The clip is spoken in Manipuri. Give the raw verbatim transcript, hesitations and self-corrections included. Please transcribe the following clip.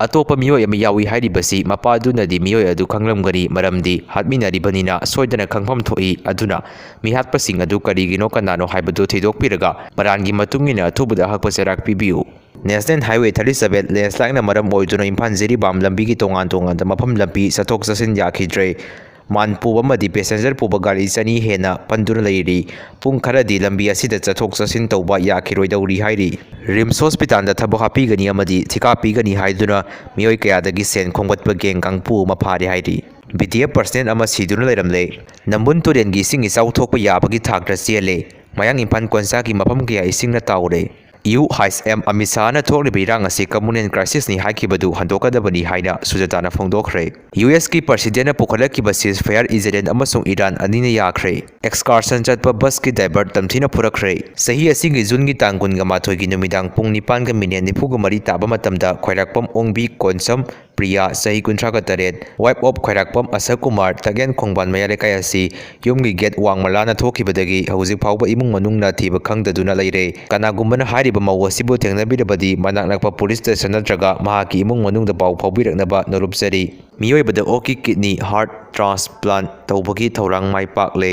ꯑꯇꯣꯞꯄ ꯃꯤꯑꯣꯏ ꯑꯃ ꯌꯥꯎꯏ ꯍꯥꯏꯔꯤꯕꯁꯤ ꯃꯄꯥꯗꯨꯅꯗꯤ ꯃꯤꯑꯣꯏ ꯑꯗꯨ ꯈꯪꯂꯝꯒꯅꯤ, ꯃꯔꯝꯗꯤ ꯍꯥꯠꯃꯤꯟꯅꯔꯤꯕꯅꯤꯅ ꯁꯣꯏꯗꯅ ꯈꯪꯐꯝ ꯊꯣꯛꯏ꯫ ꯑꯗꯨꯅ ꯃꯤꯍꯥꯠꯄꯁꯤꯡ ꯑꯗꯨ ꯀꯔꯤꯒꯤꯅꯣ, ꯀꯅꯥꯅꯣ ꯍꯥꯏꯕꯗꯨ ꯊꯤꯗꯣꯛꯄꯤꯔꯒ ꯃꯔꯥꯟꯒꯤ ꯃꯇꯨꯡ ꯏꯟꯅ ꯑꯊꯨꯕꯗ ꯑꯍꯛꯄ ꯆꯩꯔꯥꯛ ꯄꯤꯕꯤꯌꯨ꯫ National Highway thirty seven landslide ꯃꯔꯝ ꯑꯣꯏꯗꯨꯅ ꯏꯝꯐꯥꯜ ꯖꯤꯔꯤꯕꯥꯝ ꯂꯝꯕꯤꯒꯤ ꯇꯣꯉꯥꯟ ꯇꯣꯉꯥꯟꯕ ꯃꯐꯝ ꯂꯝꯕꯤ ꯆꯠꯊꯣꯛ ꯆꯠꯁꯤꯟ ꯌꯥꯈꯤꯗ꯭ꯔꯦ꯫ ꯃꯥꯟ ꯄꯨꯕ ꯑꯃꯗꯤ passenger ꯄꯨꯕ ꯒꯥꯔꯤ ꯆꯅꯤ ꯍꯦꯟꯅ ꯄꯟꯗꯨꯅ ꯂꯩꯔꯤ꯫ ꯄꯨꯡ ꯈꯔꯗꯤ ꯂꯝꯕꯤ ꯑꯁꯤꯗ ꯆꯠꯊꯣꯛ ꯆꯠꯁꯤꯟ ꯇꯧꯕ ꯌꯥꯈꯤꯔꯣꯏꯗꯧꯔꯤ ꯍꯥꯏꯔꯤ꯫ RIMS hospitalꯗ ꯊꯕꯛ ꯍꯥꯞꯄꯤꯒꯅꯤ ꯑꯃꯗꯤ ꯊꯤꯀꯥ ꯄꯤꯒꯅꯤ ꯍꯥꯏꯗꯨꯅ ꯃꯤꯑꯣꯏ ꯀꯌꯥꯗꯒꯤ ꯁꯦꯟ ꯈꯣꯝꯒꯠꯄ gang ꯀꯥꯡꯕꯨ ꯑꯃ ꯐꯥꯔꯦ ꯍꯥꯏꯔꯤ꯫ BDF personnel ꯑꯃ ꯁꯤꯗꯨꯅ ꯂꯩꯔꯝꯂꯦ꯫ ꯅꯝꯕꯨꯜ ꯇꯨꯔꯦꯜꯒꯤ ꯏꯁꯤꯡ ꯏꯆꯥꯎ ꯊꯣꯛꯄ ꯌꯥꯕꯒꯤ ꯊꯥꯛꯇ ꯆꯦꯜꯂꯦ꯫ ꯃꯌꯥꯡ ꯏꯝꯐꯥꯜ ꯀꯣꯟꯁꯥꯒꯤ ꯃꯐꯝ ꯀꯌꯥ ꯏꯁꯤꯡꯅ ꯇꯥꯎꯔꯦ꯫ ꯌꯨ ꯑꯦꯁ ꯑꯦꯝ ꯑꯃꯤꯠ ꯁꯥꯍꯅ ꯊꯣꯛꯂꯤꯕ ꯏꯔꯥꯡ ꯑꯁꯤ communal crisisꯅꯤ ꯍꯥꯏꯈꯤꯕꯗꯨ ꯍꯟꯗꯣꯛꯀꯗꯕꯅꯤ ꯍꯥꯏꯅ ꯁꯨꯖꯥꯇꯥꯅ ꯐꯣꯡꯗꯣꯛꯈ꯭ꯔꯦ꯫ ꯌꯨ ꯑꯦꯁꯀꯤ presidentꯅ ꯄꯨꯈꯠꯂꯛꯈꯤꯕ ceasefire Israel ꯑꯃꯁꯨꯡ ꯏꯔꯥꯟ ꯑꯅꯤꯅ ꯌꯥꯈ꯭ꯔꯦ꯫ Excursion ꯆꯠꯄ busꯀꯤ driver ꯇꯝꯊꯤꯅ ꯐꯨꯔꯛꯈ꯭ꯔꯦ꯫ ꯆꯍꯤ ꯑꯁꯤꯒꯤ Juneꯒꯤ ꯇꯥꯡ ꯀꯨꯟꯒ ꯃꯥꯊꯣꯏꯒꯤ ꯅꯨꯃꯤꯗꯥꯡ ꯄꯨꯡ ꯅꯤꯄꯥꯟꯒ minute ꯅꯤꯐꯨꯒ ꯃꯔꯤ ꯇꯥꯕ ꯃꯇꯝꯗ ꯈ꯭ꯋꯥꯏꯔꯥꯛꯄꯝ ꯑꯣꯡꯕꯤ ꯀꯣꯟꯁꯝ ꯄ꯭ꯔꯤꯌꯥ, ꯆꯍꯤ ꯀꯨꯟꯊ꯭ꯔꯥꯒ ꯇꯔꯦꯠ, wife of ꯈ꯭ꯋꯥꯏꯔꯥꯛꯄꯝ ꯑꯁꯛ ꯀꯨꯃꯥꯔ, ꯇꯛꯌꯦꯟ ꯈꯣꯡꯕꯥꯟ ꯃꯌꯥꯏ ꯂꯩꯀꯥꯏ ꯑꯁꯤ ꯌꯨꯝꯒꯤ gate ꯋꯥꯡꯃ ꯂꯥꯟꯅ ꯊꯣꯛꯈꯤꯕꯗꯒꯤ ꯍꯧꯖꯤꯛ ꯐꯥꯎꯕ ꯏꯃꯨꯡ ꯃꯅꯨꯡꯅ ꯊꯤꯕ ꯈꯪꯗꯗꯨꯅ ꯂꯩꯔꯦ꯫ ꯀꯅꯥꯒꯨꯝꯕꯅ ꯍꯥꯏꯔꯤꯕ ꯃꯧ ꯑꯁꯤꯕꯨ ꯊꯦꯡꯅꯕꯤꯔꯕꯗꯤ ꯃꯅꯥꯛ ꯅꯛꯄ police station ꯅꯠꯇ꯭ꯔꯒ ꯃꯍꯥꯛꯀꯤ ꯏꯃꯨꯡ ꯃꯅꯨꯡꯗ ꯄꯥꯎ ꯐꯥꯎꯕꯤꯔꯛꯅꯕ ꯅꯣꯂꯨꯛꯆꯔꯤ꯫ ꯃꯤꯑꯣꯏꯕꯗ ꯑꯣꯛꯀꯤ kidney, heart transplant ꯇꯧꯕꯒꯤ ꯊꯧꯔꯥꯡ ꯃꯥꯏ ꯄꯥꯛꯂꯦ꯫